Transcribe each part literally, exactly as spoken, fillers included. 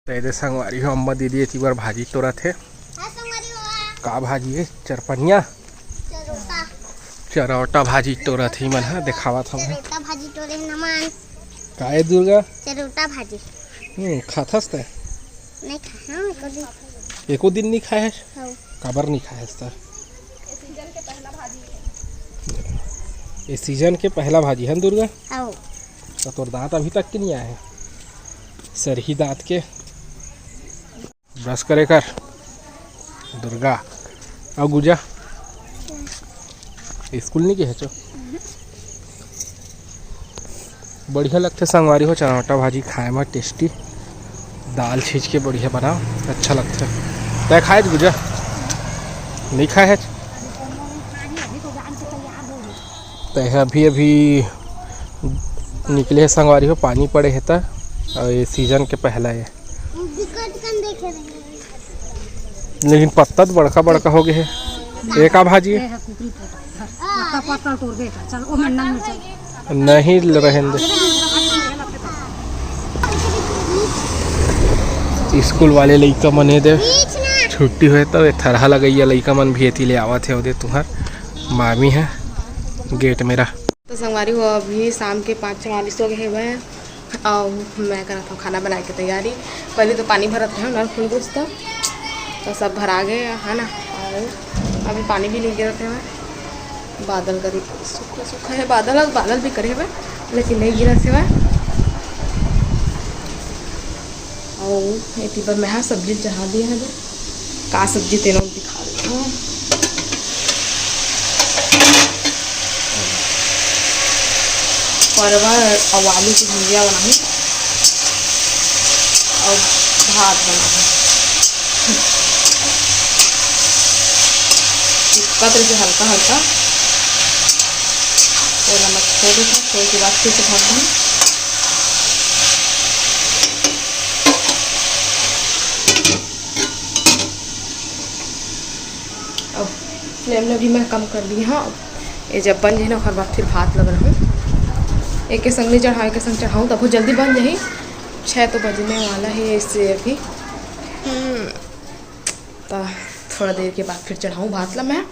त एदे संगवारी हो, अम्मा दीदी एती बर भाजी टोरत हे। हाँ, संगवारी हो। का भाजी हे? चरपनिया? चरौटा। चरौटा भाजी टोरत हे मन ह, देखावत हव। चरौटा भाजी टोरे हे नमन। का ए दुर्गा? चरौटा भाजी। हम्म, खाथस तैं? नहीं खा, हाँ, एको दिन। एको दिन नहीं खाए हस? हाँ। काबर नहीं खाए हस तैं? ये सीजन के पहला भाजी है दुर्गा? हाँ। त तोर दांत अभी तक के नहीं आए हे? सरही दांत के। ब्रश करे कर दुर्गा। अउ गुजा, स्कूल नहीं गे हच? बढ़िया लगथे संगवारी हो, चरौटा भाजी खाए म टेस्टी। दाल छींच के बढ़िया बनाओ, अच्छा लगथे। तैं खाए हच गुजा? नहीं खाए हच? तैं अभी अभी निकले हे संगवारी हो, पानी पड़े हे त, अउ ये सीजन के पहला हे। बिकट कन देखे रहे। लेकिन पत्ता तो बड़का बड़का हो गए हे। ये का भाजी हे? ये है कुकरी पोटा, इधर। पत्ता, पत्ता तोड़ दे, चल, ओ में नंग में चल। नहीं, रहन दे। स्कूल वाले लइका मन ए दे, छुट्टी होए त ए थरहा लगइया लइका मन भी एती ले आवत हे, ओदे तुंहर मामी हे गेट मेरा। तो संगवारी हो, अभी शाम के पाँच चवालीस हो गए हवय, अउ मैं करत हव खाना बनाए के तैयारी। पहले तो पानी भरत रहे नल खुल गुस, तो, तो सब भरा गए है ना, अउ अभी पानी भी नहीं गिरत हवय। बादल करी सुखा सुखा है, बादल, बादल भी करे हवय, लेकिन नहीं गिरत हवय। अउ एती बर मैं हा सब्जी चढ़ा दिए हवे। का सब्जी तेनो दिखा देथव। परवल अउ आलू के भुजिया बनाहूँ अउ भात बनाहूँ। चिपकत रहिथे हल्का हल्का। ओला मैं खोल देथव, खोल के बाद फिर से ढक दूँ। अब फ्लेम ला भी मैं कम कर दिए हव। ये जब बन जाही ना, ओकर बाद फिर भात ला बनाहूँ। एके संग नहीं चढ़ाऊँ, एके संग चढ़ाऊँ, तभो जल्दी बन जाही। छः तो बजने वाला है, इससे अभी। हम्म, तो थोड़ा देर के बाद फिर चढ़ाऊँ भात ला मैं।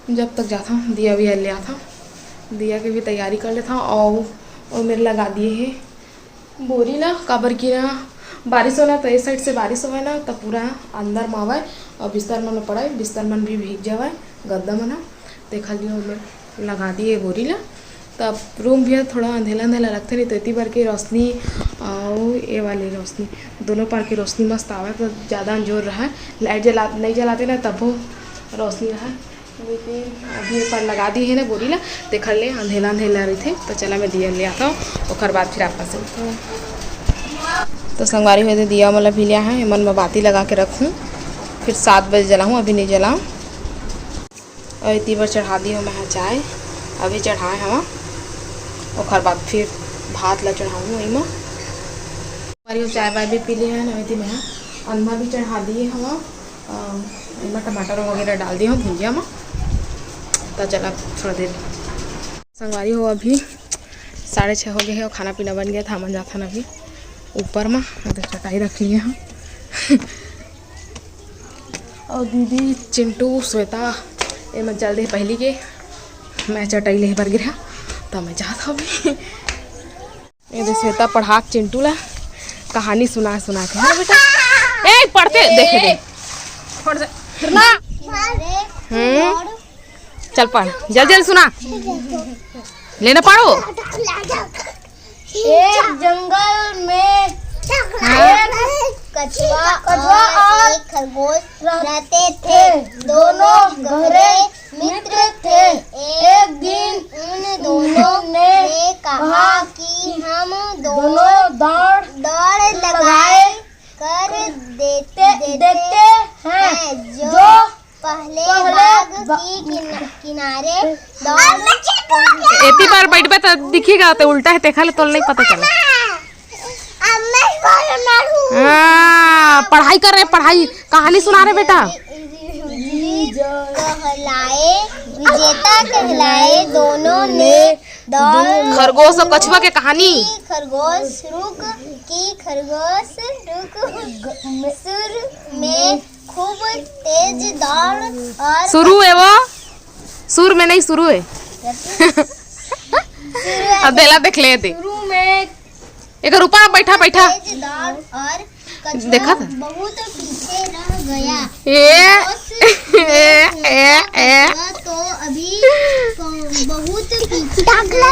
जब तक जाथव, दिया विया ले आथव, दिया के भी तैयारी कर लेथव। अउ, अउ मेर लगा दिए हे बोरी ला, काबर कि ना बारिश होना, तो ए साइड से बारिश होवय ना, तो पूरा अंदर म आवय अउ बिस्तर मन म पड़य, बिस्तर मन भी भीग जावय, गद्दा मन ह। तेखर लिए ओमे लगा दिए बोरी ला। तब रूम भी थोड़ा अंधेला अंधेला लगथे, नहीं तो एती बर के रोशनी अउ ए वाली रोशनी, दोनों पार के रोशनी मस्त आवय, तो ज़्यादा अंजोर रहय। लाइट जला, नहीं जलाते ना, तभो रोशनी रहय। लेकिन अभी एक बार लगा दी है ना बोरी ला, तेखर ले अंधेला अंधेला रहिथे। तो चला, मैं दिया ले आथव, ओखर बाद फिर आपस से। तो संगवारी हो, दिया मन ला भी ले आए हँव, एमन म बाती लगा के रखहूँ, फिर सात बजे जलाहूँ, अभी नहीं जलाहूँ। अउ एती बर चढ़ा दी हँव मैं ह चाय, अभी चढ़ाए हँव, ओखर बाद फिर भात ला चढ़ाहूँ एमा। संगवारी हो, चाय वाय भी पी ले हन, अउ एती मैं ह अनमा भी चढ़ा दिए हँव। अ, एमा टमाटर वगैरह डाल दिए हँव भुंजिया म। त चला थोड़ा देर। संगवारी हो, अभी साढ़े छः हो गए हे अउ खाना पीना बन गया था। हमन जाथन अभी ऊपर म, अउ चटाई रख लिए हँव। अउ दीदी, चिंटू, श्वेता, एमन चल दे पहली के। मैं चटाई ले बर गिरा, त मैं जात हँव अभी। ये दे श्वेता पढ़ा के चिंटू ला कहानी सुना सुना के, है ना बेटा? ए, पढ़ते, देखे दे। पढ़ दे। फिर ना। हम्म। चल पढ़, जल्दी जल्दी सुना। लेना पढ़ो। एक जंगल में हाँ। एक कछुआ कछुआ और और एक खरगोश रहते थे। दोनों गहरे मित्र थे। एक दिन उन दोनों ने कहा कि हम दोनों दौड़ दौड़ लगाए कर देते देते हैं। जो पहले पहले बाग बा- की किन-, किनारे दौड़ एती बार बैठबे त दिखेगा, ते उल्टा है, तेखा ले तोल नहीं पता चला। हाँ, पढ़ाई कर रहे, पढ़ाई, कहानी सुना रहे बेटा। कहलाए, विजेता कहलाए दोनों ने दौड़। खरगोश और कछुआ के कहानी। कि खरगोश रुक, कि खरगोश रुक। सुर में खूब तेज दौड़ और शुरू है वो, सुर में नहीं, शुरू है। शुरू है। अब देला देख ले दे। शुरू में एकर ऊपर बैठा, बैठा। तेज दौड़ और कछुआ देखा था? बहुत पीछे रह गया। ए, ए, ए, ए। तो अभी बहुत पीछे रह गया।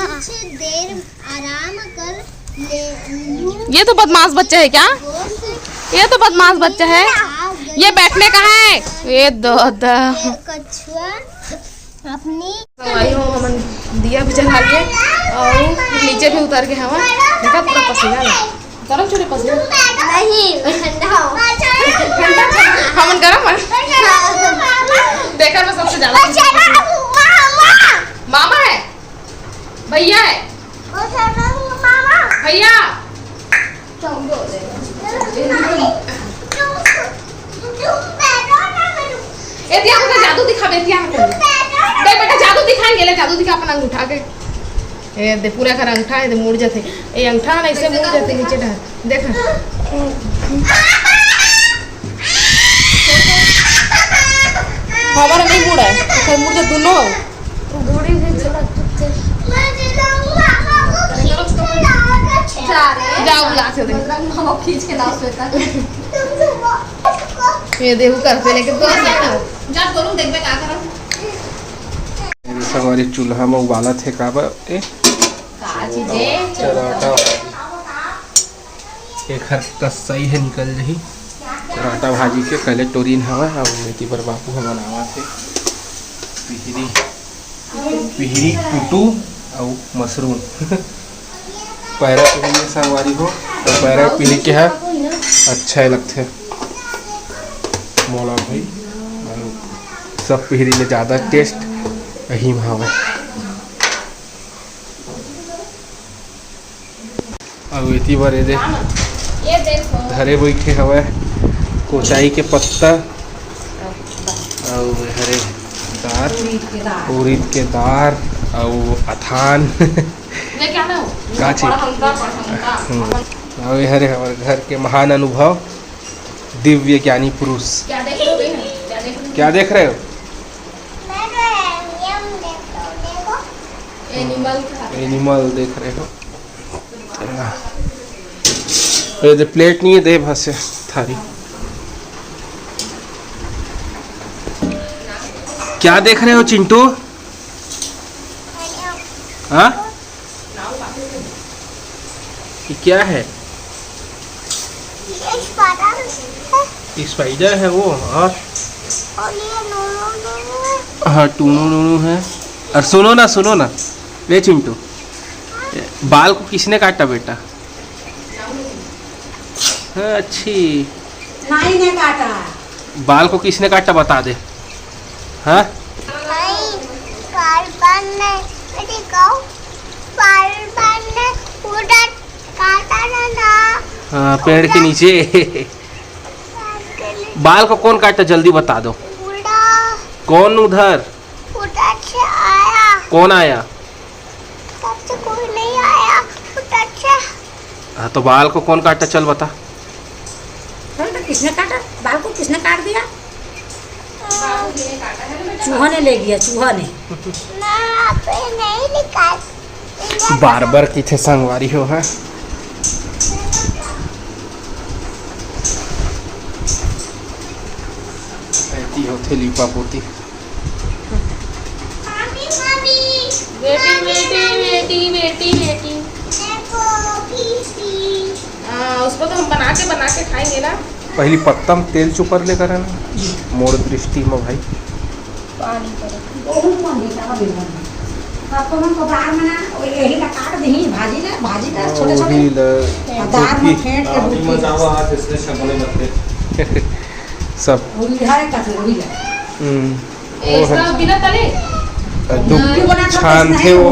कुछ देर आराम कर ले लूं। ये तो बदमाश बच्चा है क्या? ये तो बदमाश बच्चा है। ये बैठने का है। ये दो, दो। कछुआ अपनी संगवारी हो, हमन दिया भी जला लिए और नीचे भी उतर के हवा। देखा, पूरा पसीना है। गरम छोड़े पसीना। नहीं, ठंडा हो। ठंडा, ठंडा। हमन गरम है। देखा, मैं सबसे ज्यादा मामा है, भैया है, भैया। ए, दिया, बेटा, जादू दिखा, बेटिया। दे, बेटा, जादू दिखाएंगे, ले, जादू दिखा अपना अंगूठा के। ए, दे, पूरा कर अंगूठा है, दे, मुड़ जाते। ए, अंगूठा ना, इसे मुड़ जाते, नीचे डाल। देख। हमारा नहीं मुड़ा है, तो मुड़ जा दोनों। घोड़ी भी चला सकते। जाओ, बुला के दे। मामा खींच के लाओ, श्वेता। ये देखो, करते लेके दो जा, दोनों देखबे का करब। मेरे सवारी चूल्हा में उबालत हे, का बा ए? का चीज है? चराटा। एखर कस्सई हे, निकल जही। चराटा भाजी के कले टोरिन हवय, अउ एती बर बाबू ह बनावत हे पिहरी, पिहरी कुटू अउ मशरूम। पैरा पिहरी हे संगवारी हो, अउ पैरा पिहरी के ह अच्छा लगथे मोला भाई। अउ सब पिहरी ले ज्यादा टेस्ट एही म हवय। अउ एती बर एदे ये देखो। धरे बइठे हवय कोचाई के पत्ता, अउ हरे दार, उरीद के दार। उरीद के दार, अउ अथान। ये क्या ना हो? का चीज? पढ़ंता, पढ़ंता। हम्म। अउ ये हरे हमर घर के महान अनुभव, दिव्य ज्ञानी पुरुष। क्या देख रहे हो? क्या देख रहे हो? क्या देख रहे हो? मैं तो एनिमल देख रहा हूँ, देखो। एनिमल का। एनिमल देख रहे हो। ये दे प्लेट नहीं है, दे भासे थारी। क्या देख रहे हो चिंटू? हाँ? ये क्या है? ये स्पाइडर है। स्पाइडर है वो। और? और ये नूनू नूनू है। हाँ, टूनू नूनू है। और सुनो ना, सुनो ना, ले चिंटू, बाल को किसने काटा बेटा? हाँ, अच्छी। नाई ने काटा। बाल को किसने काटा, बता दे। हाँ? नहीं, पालपन ने, बेटी को, पालपन ने उधर काटा ना था। हाँ, पेड़ के नीचे। पेड़ के नीचे। बाल को कौन काटा, जल्दी बता दो। बूढ़ा। कौन उधर? उधर से आया। कौन आया? तब से कोई नहीं आया, उधर से। हाँ, तो बाल को कौन काटा, चल बता। चल, तो किसने काटा? बाल को किसने काट दिया? चूहा ने ले गया, चूहा ने। ना, आप नहीं निकाल। बार बार किथे संगवारी हो, हाँ? ऐती होथे लीपा पोती। बेटी, बेटी, बेटी, बेटी, बेटी। हाँ, उसको तो हम बना के, बना के खाएंगे ना। पहली पत्ता में तेल चुपर ले करे ना, मोर दृष्टि में भाई। पानी पड़े। बहुत पानी का भी बना। आपको हम कबार में ना, यही का काट दही, भाजी ना, भाजी का छोटे छोटे। वही ल-, और दाल में फेंट के भाजी में जावा हाथ इसने शगुने मत दे। सब। वही है कचौड़ी है। हम्म। ए, वो है। सब बिना तले? अ, दो छान थे वो।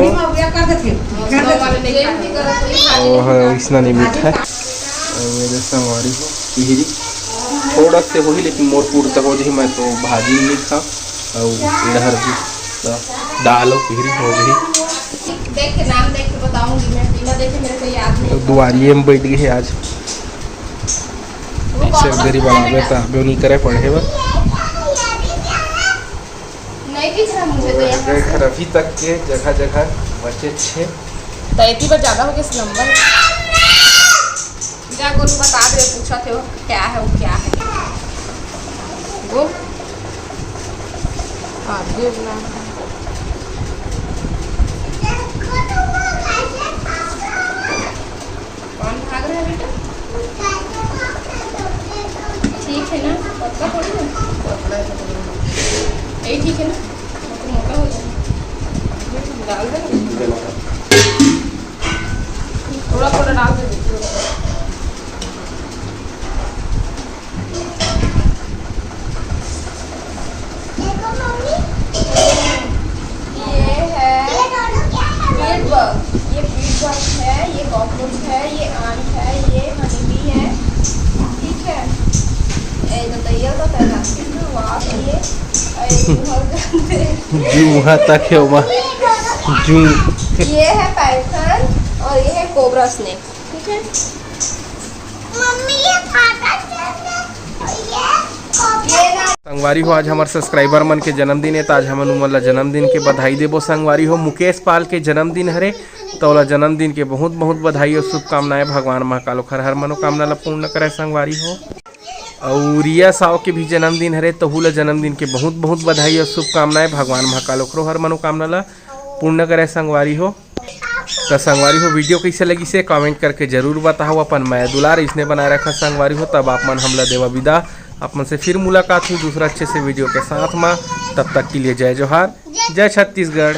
वो है, इसना नहीं मीठा है। अ, मेरे संगवारी हो, पिहरी। थोड़ा से होही, लेकिन मोर पूर तक हो जाही, मैं तो भाजी नहीं खा। अउ इधर भी, तो दाल अउ पिहरी हो गई। देख के नाम देख के बताऊंगी मैं, बिना देखे मेरे को याद नहीं। दुआरिये में बैठ गई है आज। वो कौन सिर गरीब वाला बेटा, अब नहीं करे पढ़े बर। नहीं दिख रहा मुझे तो यहाँ से। घर अभी तक के जगह जगह बचे छे। तो इतनी बार ज्यादा हो गया, लंबा है। जा गोलू बता दे, पूछा थे वो क्या है, वो क्या है। वो आगे बना। कौन भाग रहा है बेटा? ठीक है ना, पतला थोड़ी ना। यही ठीक है ना, तो मोटा हो जाए। डाल दे। थोड़ा थोड़ा डाल दे। देखो मम्मी, ये है ये दोनों क्या है? Bed bug, ये bed bug है, ये cockroach है, ये ant है, ये honey bee है, ठीक है। ए, तो तैयार तो करना, फिर भी वहाँ पे ये, ए, वहाँ पे जू वहाँ तक है, वहाँ ये दोनों क्या जू। ये है python और ये है cobra snake, ठीक है। मम्मी, ये फाटा चल रहा है। ये संगवारी हो, आज हमर subscriber मन के जन्मदिन है, त आज हमन उमन ला जन्मदिन के बधाई देबो संगवारी हो। मुकेश पाल के जन्मदिन हरे, त ओला जन्मदिन के बहुत बहुत बधाई और शुभकामनाएं। भगवान महाकाल ओखर हर मनोकामना ला पूर्ण करे संगवारी हो। और रिया साव के भी जन्मदिन हरे, तहू ला जन्मदिन के बहुत बहुत बधाई और शुभकामनाएं। भगवान महाकाल ओखरो हर मनोकामना ला पूर्ण करे संगवारी हो। त संगवारी हो, video कैसे लगिस हे comment करके जरूर बताओ। अपन मया दुलार इसने बनाए रखा संगवारी हो। तब आप मन हमला देवा विदा, आप मन से फिर मुलाकात हुई दूसरा अच्छे से video के साथ मा। तब तक के लिए जय जोहार, जय छत्तीसगढ़।